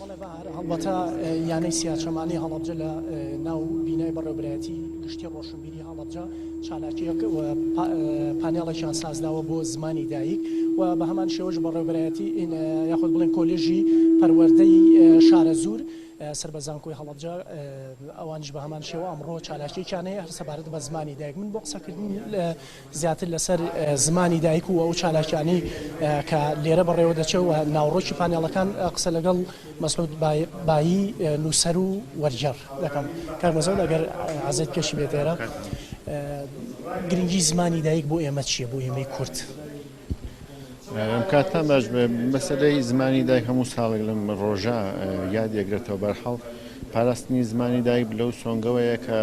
بەڵێ بەهار، هەڵبەتە یانەی سیاچەمانی هەڵەبجە لە ناو بینای بەڕێوەبەرایەتی گشتی ڕۆشنبیری هەڵەبجە چالاکیەک و پانێڵێکیان سازداوە بۆ زمانی دایک و بە هەمان شێوەش بەڕێوەبەرایەتی یاخود بڵێن کۆلێژی پەروەردەی شارەزوور سەر بە زانکۆی هەڵەبجە ئەوانیش بە هەمان شێوە ئەمڕۆ چالاکیەکیان هەیە هەر سەبارەت بە زمانی دایک من بۆ قسەکردن زیاتر لەسەر زمانی دایک و ئەو چالاکیانەی کە لێرە بەڕێوە دەچێت و ناوەڕۆکی پانێڵەکان قسە لەگەڵ مەسعود بایی نووسەر و وەرگێڕ دەکەم. کاک مەسعود ئەگەر عەزێت پێشی بێت ئێرە گرنگی زمانی دایک بۆ ئێمە چییە بۆ ئێمەی کورد؟ ئەم کاتتان باش بێ مەسەلەی زمانی دایک هەموو ساڵێک لەم ڕۆژە یاد یەگرێتەوە بەرحاڵ پاراستنی زمانی دایک لەو سۆنگەوەیە کە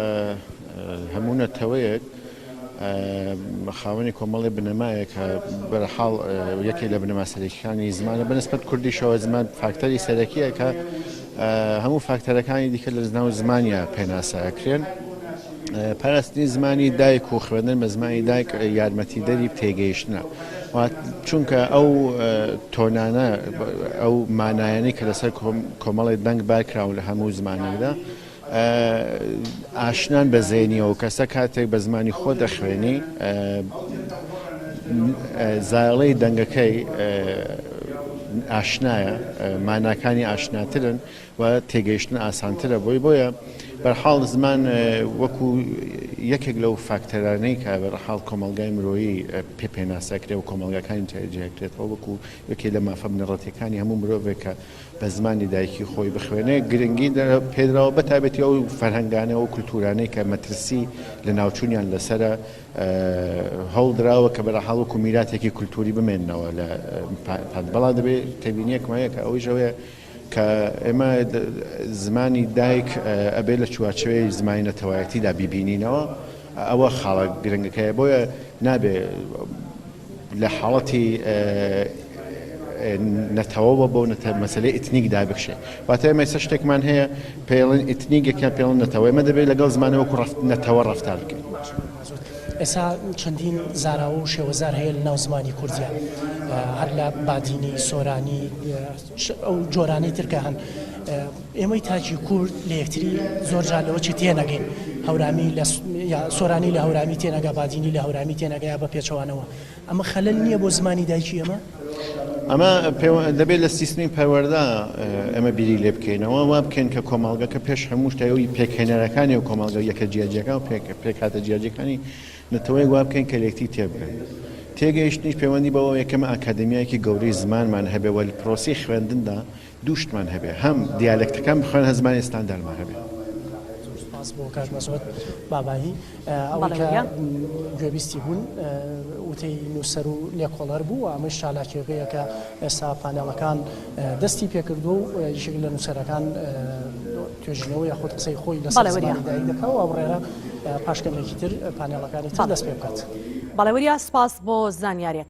هەموو نەتەوەیەک خاوەنی کۆمەڵی بنەمایە کە بەرحاڵ یەکێک لە بنەما سەرەکیەکانی زمانە بەنسبەت کوردیشەوە زمان فاکتەری سەرەکیە کە هەموو فاکتەرەکانی دیکە لە ناو زمانیا پێناسە ئەکرێن. پاراستنی زمانی دایک و خوێندن بە زمانی دایک یارمەتیدەری تێگەیشتنە چونکە ئەو تۆنانە ئەو مانایانەی کە لەسەر کۆمەڵی دەنگ بارکراون لە هەموو زمانێکدا ئاشنان بە زەینیەوە کەسە کاتێک بە زمانی خۆ دەخوێنی زایەڵەی دەنگەکەی ئاشنایە ماناکانی ئاشناترن و تێگەیشتن ئاسانترە بۆی بۆیە بەرحاڵ زمان وەکو یەکێک لەو فاکتەرانەی کە بەرحاڵ کۆمەڵگای مرۆیی پێ پێناسەکرێ و کۆمەڵگاکانی جێکرێتەوە وەکو یەکێک لە مافە بنەڕەتیەکانی هەموو مرۆڤێک کە بە زمانی دایکی خۆی بخوێنێ گرنگی پێدراوە بە تایبەتی ئەو فەرهەنگانە و کولتوورانەی کە مەترسی لە ناوچوونیان لەسەرە هەوڵ دراوە کە بەرحاڵ وەکو میراتێکی کولتووری بمێننەوە لە بەڵام دەبێت تێبینیەکم هەیە کە ئەویش ئەوەیە کە ئێمە زمانی دایک ئەبێ لە چوارچێوەی زمانی نەتەوایەتیدا بیبینینەوە ئەوە خاڵە گرنگەکەیە بۆیە نابێ لە حاڵەتی نەتەوەوە بۆ مەسەلەی ئیتنیک دابکشێ واتە ئێمە ئێستا شتێکمان هەیە پێڵن ئیتنیک یەکیان پێڵن نەتەوە ئێمە دەبێت لەگەڵ زمانە وەکو نەتەوە ڕەفتار بکەین. ئێستا چەندین زاراوە و شێوەزار هەیە لە ناو زمانی کوردیا هەر لە بادینی، سۆرانی، ئەو جۆرانەی تر کە هەن ئێمەی تاکی کورد لە یەکتری زۆر جار لەوە چی تێنەگەین هەورامی لە سۆرانی لە هەورامی تێنەگا بادینی لە هەورامی تێنەگا یا بە پێچەوانەوە ئەمە خەلەل نییە بۆ زمانی دایکی ئێمە؟ ئەمە دەبێت لە سیستمی پەروەردە ئێمە بیری لێ بکەینەوە وا بکەین کە کۆمەڵگەکە پێش هەموو شتێک پێکهێنەرەکانی و کۆمەڵگە یەکە جیاجیەکان و پێکهاتە جیاجیەکانی نەتەوەیەک وا بکەین کە لێکتری تێبگەن. تێگەیشتنیش پەیوەندی بەوە یەکەم ئاکادمیایەکی گەورەی زمانمان هەبێ و لە پرۆسەی خوێندندا دوو شتمان هەبێ هەم دیالێکتەکان بخوێن هەم زمانی ستاندارمان هەبێ. زۆر سوپاس بۆ کاک مەسعود بابایی. ئەوەی بەڵێ کە وریا. گوێبیستی بوون وتەی نووسەر و لێکۆڵەر بوو و ئەمەش چالاکیەکەیە کە ئێستا پانێڵەکان دەستی پێکردووە و یەکێک لە نووسەرەکان توێژینەوە یاخود قسەی خۆی لەسەر بەڵێ وریا. زمانی دایک دەکا و بڕیارە پاش کەمێکی تر پانێڵەکانی تر بەڵێ. دەست پێ بکات. بەڵێ وریا سوپاس بۆ زانیاریەکان.